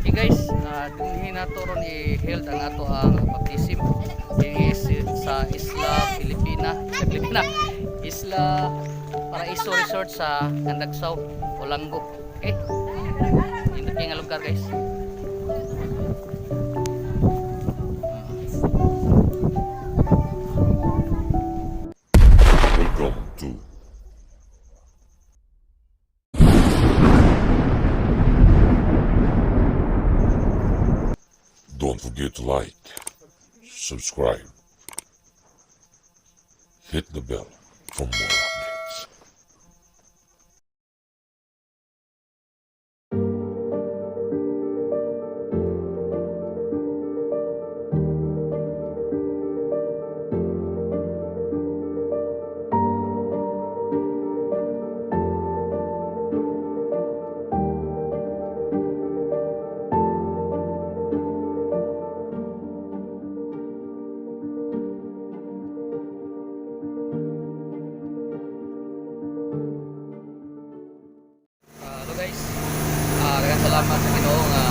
Okay guys, dinhi nato ron i-held ang ato ang baptism dinhi sa Isla Filipina, sa Filipina, Isla Paraiso Resort sa Candagsaw, Olango. Okay? Nindot kaayo nga lugar, guys. Welcome to Don't forget to like, subscribe, hit the bell for more updates. Hello guys. Daghang salamat sa Ginoo nga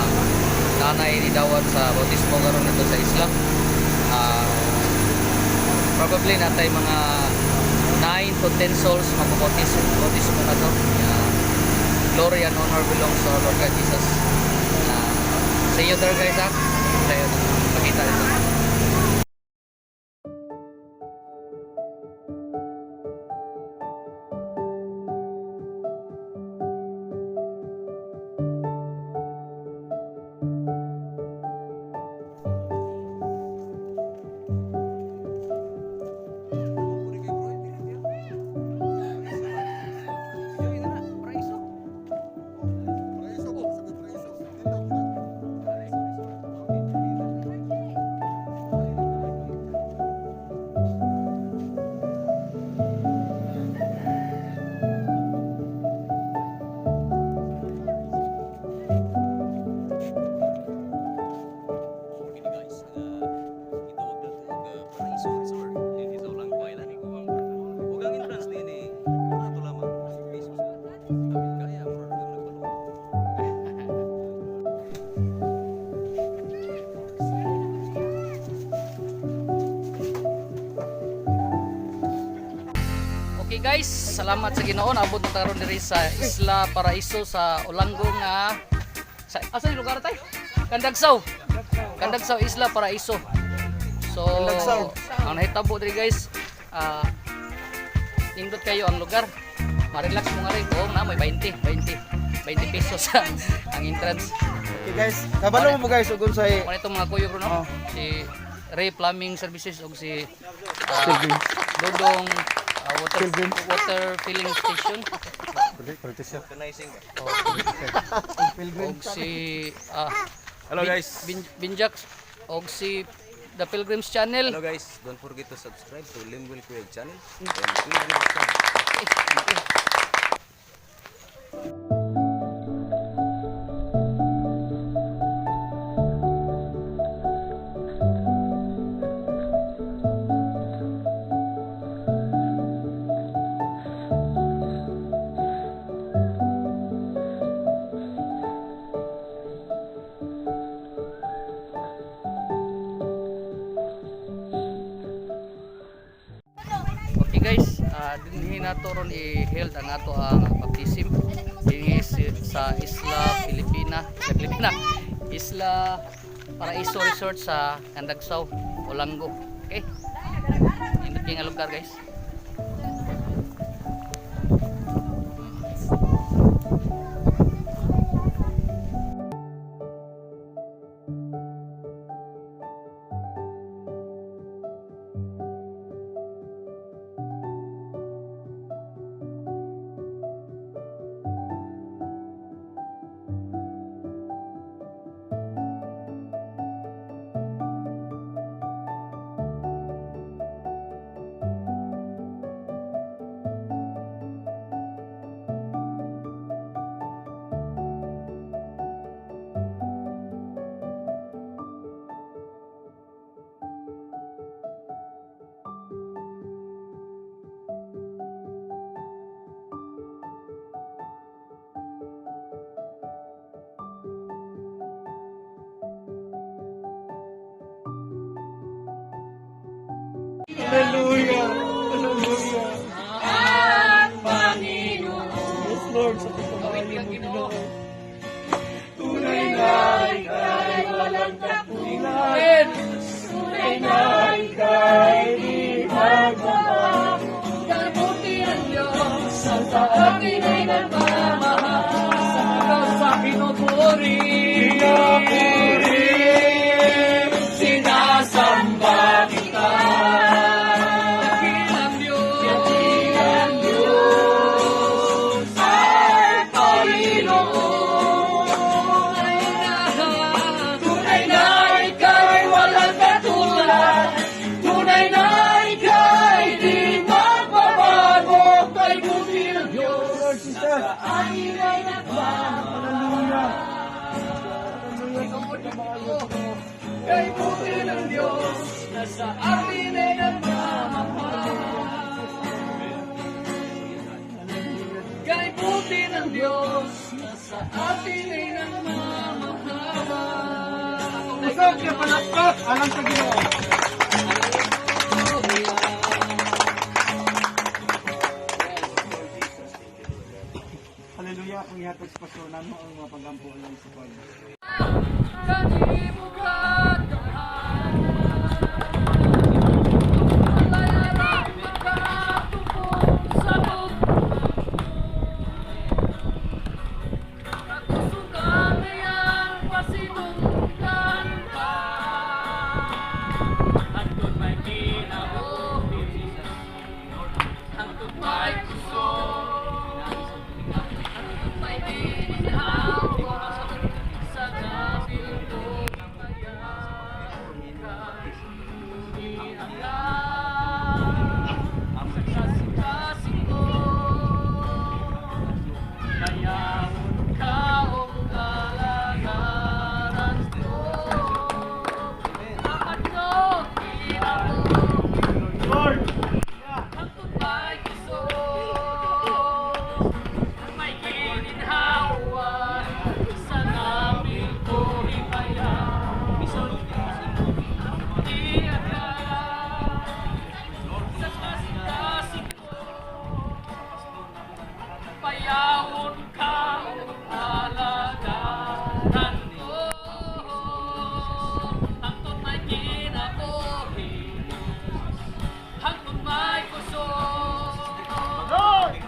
nanay ni dawat sa bautismo karon dito sa isla. Probably natay mga 9 to 10 souls mapabautismo bautismo na to. Glory and honor belongs to our Lord God Jesus. See you there, guys, ha. Tayo pakita dito. Kini guys, gitawag nato og Paraiso Resort dinhi sa Olango Island. Ug ang entrance niini barato lamang, ₱5 lang. Apil kaya mura ra kang nagbalong. Okay guys, salamat sa Ginoo, naabot na ta ron diri sa Isla Paraiso sa Olango nga sa asa ni lugar tay? Candagsaw. Candagsaw, Isla Paraiso. So, Candagsaw. ang nahitabo diri guys, nindot kayo ang lugar. Ma-relax mo nga rin kung na may 20, 20, 20 pesos ang entrance. Okay guys, kabalo mo guys ug unsay Kung itong mga kuyog no? Oh. Si Ray Plumbing Services o si Dodong water Pilgrim. Water Filling Station. Organizing ba? Pilgrim. Og si Hello guys. Binjax og si The Pilgrims Channel. Hello guys, don't forget to subscribe to Limwell Kuyag channel and Pilgrim channel. Okay. Okay guys, dinhi nato ron i-held ang ato ang baptism dinhi sa Isla Filipina, sa Filipina, Isla Paraiso Resort sa Candagsaw, Olango. Okay? Nindot kaayo nga lugar, guys. Hallelujah. Hallelujah. At Panginoon. Yes, Lord, sa Awit pagkamahal kang mo, Ginoo. Ginoo. Tunay na ika'y walang katulad. Amen. Tunay na ika'y di magbabago. Kabuti ang Diyos sa akin ay nagmamahal. Sa ikaw sa pinupuri. Pinupuri. Sinasamba kita. Dakilang Diyos. Dakilang Diyos. Ay Panginoon. Tunay na ika'y walang katulad. Tunay na ika'y di magbabago. Kay buti ng Diyos. Lord, sister. Sa akin ay nagmamahal. Hallelujah. Hallelujah sa pagkamahal mo, Ginoo. Kay buti ng Diyos na sa akin ay nagmamahal. Kay buti ng Diyos na sa atin ay nagmamahal. Usap niya palakpak alang sa Ginoo. Hallelujah, ang ihatag sa pastor namo ang mga pagampo alang sa Pag. Sa gabi ko kaya Lord, Sa namin ko himaya. Sa kasing ko, payawon ka alagaran ko. Hangtod may kinabuhi, hangtod may kusog, may ginhawa,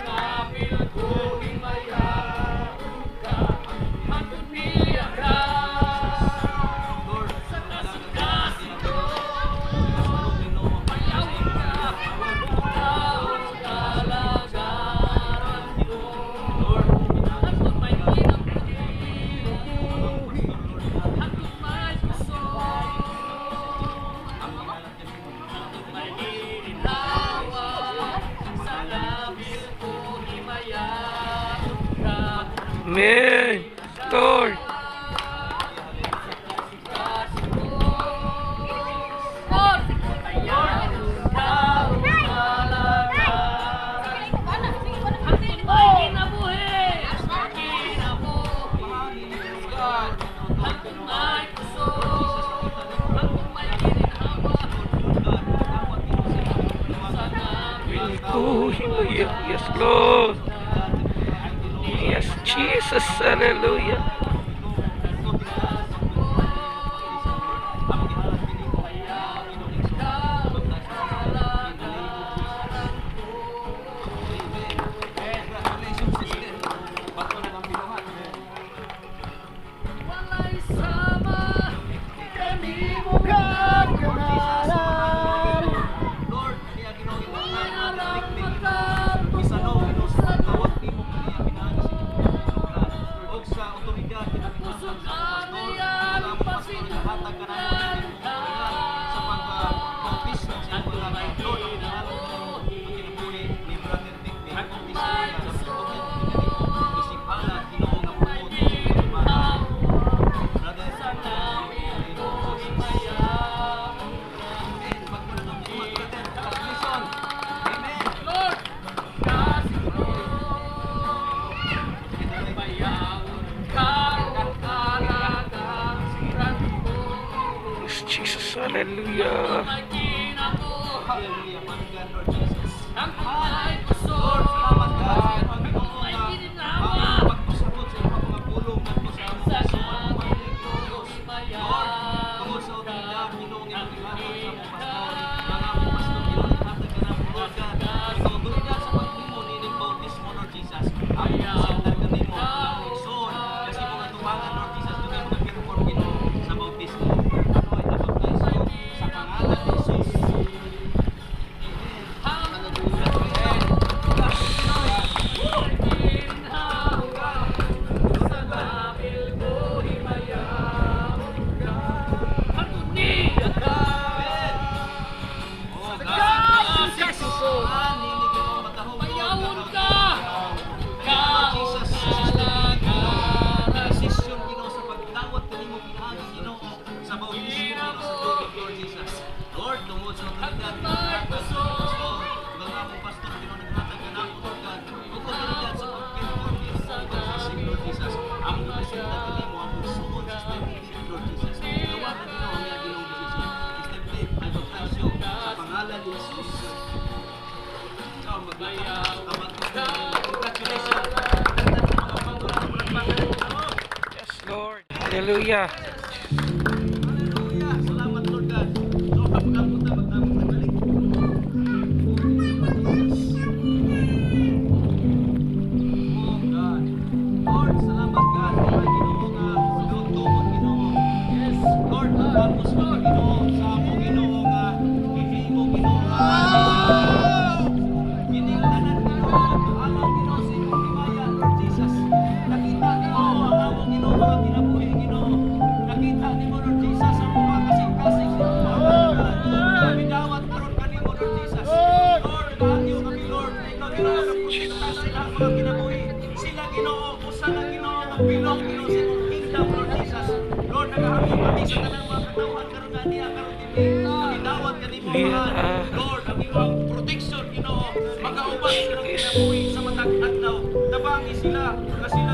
sa ngabil ko himayaon ka, hangtod niya ka. Sa kasing ko, payawon ka, taong kalagaran ko. Hangtod may kinabuhi, hangtod may kusog, hangtod may ginhawa, sa labil ko himayaon ka. Amen. Lord. Oh, yes, Lord. Yes, Jesus. Hallelujah. Walay sama kanimo kaganaran. Lord, kaniya Ginoo imong Walay ngalan, alam niknik. makatungkol Isanaw Ginoo sa sa tawag nimo kaniya pinaagi sa inyong og sa otoridad. Hallelujah. Hallelujah, Father God, Lord Jesus. Lord, salamat God sa iyong Panginoon nga ang pagpasabot sa iyong mga pulong ngadto sa among kasuman, Diyos. Lord, tungod sa otoridad, Ginoo, nga imong gihatag sa among pastor, ang among pastor, Ginoo, naghatag ka namo, Lord God, ikaw otoridad sa paghimo niining bautismo, Lord Jesus. Among presentar kanimo ang among igsoon kasi imong atubangan, Lord Jesus, dugay mga perform, Ginoo, sa bautismo. Ako ay nabaptize sa pangalan ni Jesus. Amen. Bayawon ka! Jesus, desisyon, Ginoo, sa pagdawat kanimo pinaagi, Ginoo, sa bautismo, Ginoo, sa tubig, Lord Jesus. Lord, tungod sa otoridad nga pastor, mga among pastor, Ginoo, naghatag kanamo, Lord God, ug otoridad sa pag-perform sa bautismo, Lord Jesus. Among presenta kanimo among suod sa step, Lord Jesus. Dawatan, Ginoo, ang iyang Ginoong desisyon. Step 8, I baptize you sa pangalan ni Jesus. Ciao, congratulations. Yes, Lord. Hallelujah. Hallelujah. Salamat, Lord God. So, pagkapunta, magdamot na balik. Oh God. Lord, salamat God. Kay Ginoo nga lutuon, Ginoo. Yes, Lord, tapos mo, Ginoo, sa amo, Ginoo, nga gihimo, Ginoo. Kining tanan, Ginoo, alang, Ginoo, sa imong himaya, Lord Jesus. Nakita nimo ang among, Ginoo, mga kinabuhi, Ginoo. Nakita nimo, Lord Jesus, ang mga kasing-kasing, Ginoo. Kami dawat karon kanimo, Lord Jesus. Lord, kaagyo kami, Lord. Ikaw, Ginoo, nagprotekta sa ilang mga kinabuhi. Sila, Ginoo, usa na, Ginoo, nga bilong, Ginoo, sa imong kingdom, Lord Jesus. Lord, nagahangyo kami sa tanang mga katawhan karon nga niya karon dinhi. Kami dawat kanimo, mahal. Lord, ang imong protection, Ginoo, magauban sa ilang kinabuhi sa matag adlaw. Tabangi sila nga sila